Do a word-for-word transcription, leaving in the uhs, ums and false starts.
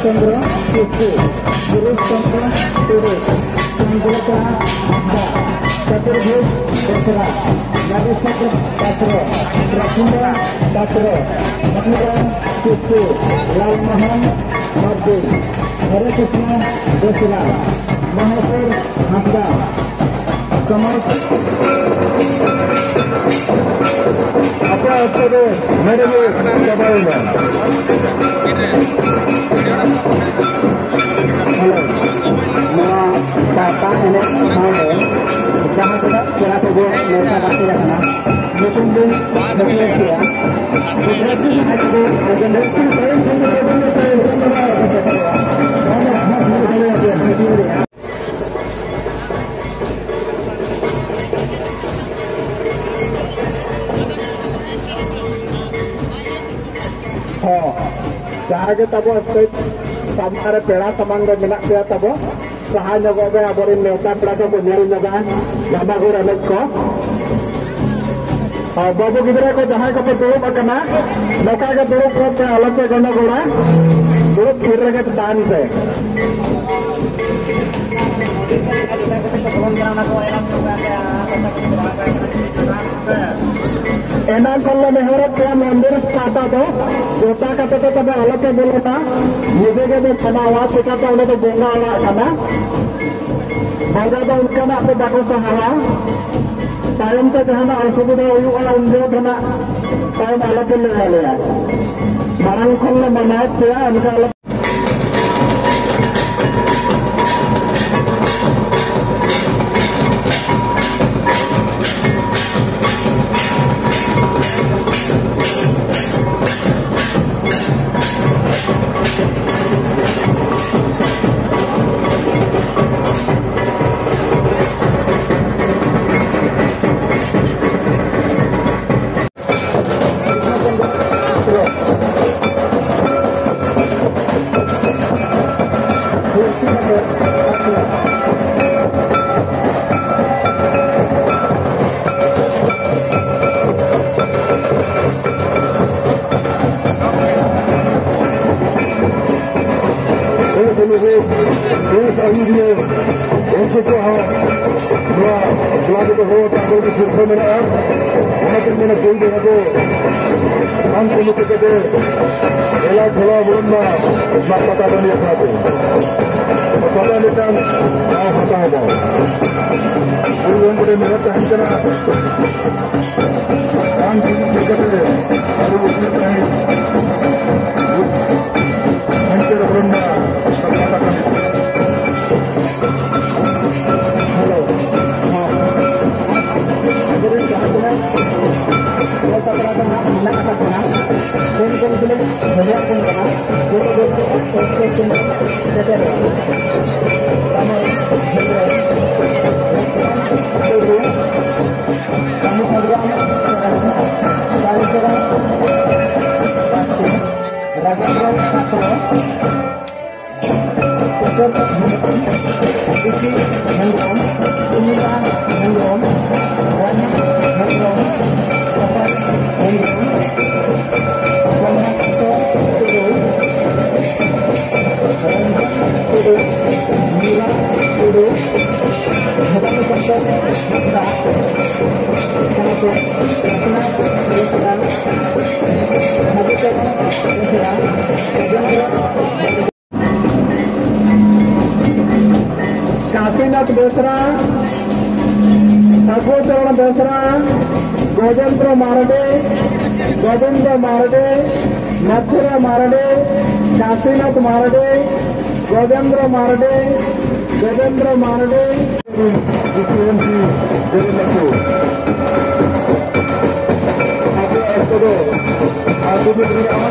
ᱪᱚᱱᱫᱨᱚ ᱠᱤᱥᱠᱩ, ᱜᱤᱨᱤᱥ ᱪᱚᱱᱫᱨᱚ ᱴᱩᱰᱩ, ᱪᱚᱱᱫᱨᱚᱠᱚᱞᱟ ᱦᱟᱸᱥᱫᱟ, ᱪᱚᱛᱩᱨᱵᱷᱩᱡᱽ ᱵᱮᱥᱨᱟ, ᱨᱟᱵᱤᱥᱚᱝᱠᱚᱨ ᱯᱟᱛᱨᱚ, ᱯᱨᱚᱯᱷᱩᱞᱞᱚ ᱯᱟᱛᱨᱚ, ᱢᱚᱱᱤᱨᱟᱢ ᱠᱤᱥᱠᱩ, ᱞᱟᱞᱢᱳᱦᱚᱱ ᱢᱟᱨᱰᱤ, ᱦᱚᱨᱮ ᱠᱨᱤᱥᱱᱟ ᱵᱮᱥᱨᱟ, ᱢᱚᱦᱮᱥᱚᱨ ᱦᱟᱸᱥᱫᱟ, ᱥᱚᱢᱟᱡᱽ᱾ ᱟᱯᱮ ᱚᱠᱛᱚ ᱫᱚ ᱱᱚᱰᱮ ᱜᱮ ᱪᱟᱵᱟᱭᱮᱱᱟ᱾ ᱦᱮᱞᱳ, ᱱᱚᱣᱟ ᱯᱟᱛᱟ ᱮᱱᱮᱡ ᱴᱷᱟᱶ ᱨᱮ ᱡᱟᱦᱟᱸ ᱛᱤᱱᱟᱹᱜ ᱯᱮᱲᱟ ᱠᱚᱠᱚ ᱱᱮᱣᱛᱟ ᱵᱟᱨᱛᱮ ᱟᱠᱟᱱᱟ, ᱧᱩᱛᱩᱢ ᱵᱤᱱ ᱵᱟᱹᱛᱤᱞ ᱠᱮᱜᱼᱟ᱾ ᱦᱚᱸ, ᱡᱟᱦᱟᱸ ᱜᱮ ᱛᱟᱵᱚ stage ᱥᱟᱢᱱᱟ ᱨᱮ ᱯᱮᱲᱟ ᱥᱟᱢᱟᱝ ᱨᱮ ᱢᱮᱱᱟᱜ ᱯᱮᱭᱟ ᱛᱟᱵᱚ, ᱥᱟᱦᱟ ᱧᱚᱜᱚᱜ ᱵᱮ, ᱟᱵᱚᱨᱮᱱ ᱱᱮᱣᱛᱟ ᱯᱮᱲᱟ ᱠᱚᱠᱚ ᱧᱮᱞ ᱧᱚᱜᱟ ᱡᱷᱟᱢᱟᱜᱩᱲ ᱮᱱᱮᱡ ᱠᱚ᱾ ᱟᱨ ᱵᱟᱹᱵᱩ ᱜᱤᱫᱽᱨᱟᱹ ᱠᱚ ᱡᱟᱦᱟᱸᱭ ᱠᱚᱯᱮ ᱫᱩᱲᱩᱵ ᱟᱠᱟᱱᱟ, ᱱᱚᱝᱠᱟ ᱜᱮ ᱫᱩᱲᱩᱵ ᱠᱚᱜ ᱯᱮ, ᱟᱞᱚᱯᱮ ᱜᱚᱸᱰᱚ ᱜᱚᱲᱟ, ᱫᱩᱲᱩᱵ ᱛᱷᱤᱨ ᱨᱮᱜᱮ ᱛᱟᱦᱮᱱ ᱯᱮ᱾ ᱮᱱᱟᱝ ᱠᱷᱚᱱ ᱞᱮ ᱱᱮᱦᱚᱨᱚᱜ ᱯᱮᱭᱟ, ᱢᱚᱱᱫᱤᱨ ᱯᱟᱦᱴᱟ ᱫᱚ ᱡᱚᱴᱟ ᱠᱟᱛᱮ ᱫᱚ ᱛᱚᱵᱮ ᱟᱞᱚᱯᱮ ᱵᱚᱞᱚᱱᱟ, ᱧᱤᱫᱟᱹ ᱜᱮᱵᱚ ᱥᱮᱱᱚᱜᱼᱟ, ᱪᱤᱠᱟᱹᱛᱮ ᱚᱸᱰᱮ ᱫᱚ ᱵᱚᱸᱜᱟ ᱚᱲᱟᱜ ᱠᱟᱱᱟ᱾ ᱵᱚᱸᱜᱟ ᱫᱚ ᱚᱱᱠᱟᱱᱟᱜ ᱫᱚ ᱵᱟᱠᱚ ᱥᱟᱦᱟᱣᱟ᱾ ᱛᱟᱭᱚᱢ ᱛᱮ ᱡᱟᱦᱟᱱᱟᱜ ᱚᱥᱩᱵᱤᱫᱷᱟ ᱦᱩᱭᱩᱜᱼᱟ, ᱩᱱ ᱡᱚᱦᱚᱜ ᱫᱚ ᱱᱟᱜ ᱛᱟᱭᱚᱢ ᱟᱞᱚᱯᱮ ᱞᱟᱹᱭ ᱟᱞᱮᱭᱟ᱾ ᱢᱟᱲᱟᱝ ᱠᱷᱚᱱ ᱞᱮ ᱢᱟᱱᱟᱣᱮᱫ ᱯᱮᱭᱟ, ᱚᱱᱠᱟ ᱟᱞᱚ ᱱᱩᱠᱩ ᱵᱮᱥ ᱟᱹᱭᱩᱨᱤᱭᱟᱹ ᱩᱱᱠᱩ ᱠᱚᱣᱟᱜ ᱦᱚᱸ ᱱᱚᱣᱟ ᱠᱞᱟᱵᱽ ᱨᱮᱫᱚ ᱦᱚᱲ ᱛᱟᱠᱚ ᱜᱮ ᱥᱤᱨᱯᱷᱟᱹ ᱢᱮᱱᱟᱜᱼᱟ᱾ ᱚᱱᱟᱛᱮᱧ ᱢᱮᱱᱟ, ᱠᱩᱲᱤ ᱜᱤᱫᱽᱨᱟᱹ ᱠᱚ ᱵᱟᱝ ᱠᱟᱹᱢᱤ ᱠᱟᱛᱮ ᱮᱞᱟ ᱴᱷᱮᱞᱟ ᱵᱚᱞᱚᱱ ᱢᱟ, ᱚᱱᱟ ᱯᱟᱛᱟ ᱴᱟᱺᱰᱤ ᱟᱠᱷᱲᱟ ᱛᱮ ᱯᱟᱛᱟ ᱢᱤᱫᱴᱟᱝ ᱫᱟᱣ ᱦᱟᱛᱟᱣ ᱢᱟ᱾ ᱠᱩᱲᱤ ᱦᱚᱯᱚᱱ ᱠᱚᱴᱷᱮᱱ ᱱᱮᱦᱚᱨ ᱛᱟᱦᱮᱱ ᱠᱟᱱᱟ, ᱵᱟᱝ ᱠᱟᱹᱢᱤ ᱠᱟᱛᱮ ᱟᱵᱚ ᱩᱛᱱᱟᱹᱣ ᱛᱟᱦᱮᱸ ᱦᱟᱱᱛᱮ ᱨᱮ ᱵᱚᱞᱚᱱ ᱢᱟ᱾ ᱦᱮᱞᱳ᱾ ᱦᱮᱸ᱾ ᱟᱵᱚᱨᱮᱱ ᱡᱟᱦᱟᱸ ᱛᱤᱱᱟᱹᱜ ᱚᱞ ᱯᱟᱛᱲᱟ ᱠᱚ ᱱᱟᱦᱟᱜ ᱢᱮᱱᱟᱜ ᱟᱠᱟᱫ ᱵᱚᱱᱟ, ᱠᱚᱢ ᱠᱚᱢ ᱛᱮᱞᱮ ᱵᱷᱮᱡᱟ ᱟᱠᱚ ᱠᱟᱱᱟ᱾ ᱡᱚᱛᱚ ᱜᱮ ᱥᱮᱴᱮᱨᱚᱜᱼᱟ᱾ ᱠᱟᱢᱚᱨ ᱦᱮᱢᱵᱨᱚᱢ, ᱴᱩᱰᱩ, ᱠᱟᱹᱢᱤ ᱯᱨᱳᱜᱨᱟᱢ ᱠᱟᱹᱨᱤᱜᱚᱞ ᱵᱟᱥᱠᱮ, ᱨᱟᱡᱮᱱᱫᱨᱚ ᱪᱟᱠᱨᱚ, ᱩᱛᱛᱚᱨ ᱦᱮᱢᱵᱨᱚᱢ, ᱵᱤᱠᱤ ᱦᱮᱢᱵᱨᱚᱢ, ᱥᱩᱱᱤᱛᱟ ᱦᱮᱢᱵᱨᱚᱢ, ᱨᱟᱱᱤ ᱦᱮᱢᱵᱨᱚᱢ, ᱛᱟᱯᱟᱥ ᱦᱮᱢᱵᱨᱚᱢ, ᱥᱚᱢᱨᱟᱴ ᱴᱩᱰᱩ, ᱨᱚᱧᱡᱚᱱ ᱴᱩᱰᱩ, ᱢᱤᱨᱟ ᱴᱩᱰᱩ, ᱵᱷᱚᱵᱟᱱᱤ ᱪᱚᱱᱫᱨᱚ ᱦᱟᱸᱥᱫᱟ, ᱥᱟᱶᱛᱮ ᱨᱚᱪᱱᱟ ᱵᱮᱥᱨᱟ, ᱢᱚᱫᱷᱩᱪᱚᱨᱚᱱ ᱵᱮᱥᱨᱟ, ᱨᱟᱡᱮᱱᱫᱨᱚ ᱠᱟᱥᱤᱱᱟᱛᱷ ᱵᱮᱥᱨᱟ, ᱥᱟᱹᱜᱩᱱ ᱪᱚᱨᱚᱬ ᱵᱮᱥᱨᱟ, ᱜᱚᱡᱮᱱᱫᱨᱚ ᱢᱟᱨᱰᱤ, ᱜᱚᱵᱤᱱᱫᱚ ᱢᱟᱨᱰᱤ, ᱱᱟᱛᱷᱩᱨᱟ ᱢᱟᱨᱰᱤ, ᱠᱟᱥᱤᱱᱟᱛᱷ ᱢᱟᱨᱰᱤ, ᱜᱚᱡᱮᱱᱫᱨᱚ ᱢᱟᱨᱰᱤ, ᱜᱚᱡᱮᱱᱫᱨᱚ ᱢᱟᱨᱰᱤ᱾ ᱟᱯᱮ ᱚᱠᱛᱚ ᱫᱚ ᱟᱨ ᱫᱩ ᱢᱤᱱᱤᱴ ᱢᱮᱱᱟᱜᱼᱟ᱾